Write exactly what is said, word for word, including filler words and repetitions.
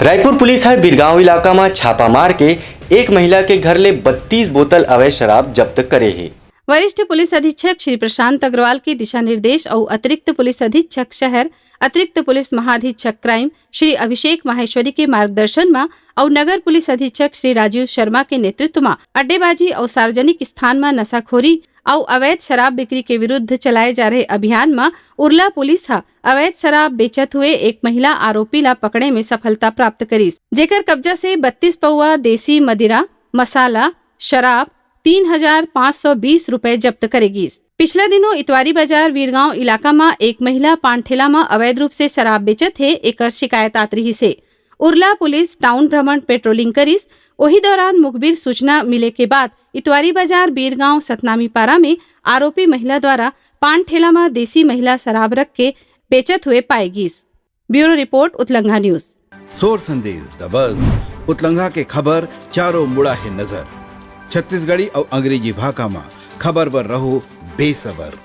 Raipur police ह बीरगांव इलाका म छापा मार के एक महिला के घर ले बत्तीस बोतल अवैध शराब जब्त करे हे। वरिष्ठ पुलिस अधीक्षक श्री प्रशांत अग्रवाल के दिशा निर्देश अउ अतिरिक्त पुलिस अधीक्षक शहर, अतिरिक्त पुलिस महाधीक्षक क्राइम श्री अभिषेक माहेश्वरी के मार्गदर्शन म अउ नगर पुलिस अधीक्षक श्री राजीव शर्मा के नेतृत्व म अड्डेबाजी अउ सार्वजनिक स्थान म नशाखोरी अउ अवैध शराब बिक्री के विरुद्ध चलाए जा रहे अभियान म उरला पुलिस ह अवैध शराब बेचत हुए एक महिला आरोपी ला पकड़े में सफलता प्राप्त करिस, जेकर कब्जा से बत्तीस पौवा देसी मदिरा, मसाला, शराब, तीन हजार पाँच सौ बीस रुपए जब्त करे गिस। पिछला दिनों इतवारी बाजार वीरगांव इलाका म एक महिला पान ठेला म अवैध रूप से शराब बेचत हे, एकर शिकायत आत रिहिस हे। उरला पुलिस टाउन भ्रमण पेट्रोलिंग करिस। ओही दौरान मुखबिर सूचना मिले के बाद इतवारी बाजार बीरगांव सतनामी पारा में आरोपी महिला द्वारा पान ठेला म देसी महिला शराब रख के बेचत हुए पाए गिस। Bureau report, Utlangha news. Sor Sandesh the बज, उतलंघा के खबर चारों मुड़ा हे नजर। छत्तीसगढ़ी अउ अंग्रेजी भाखा म खबर बर रहो बेसबर।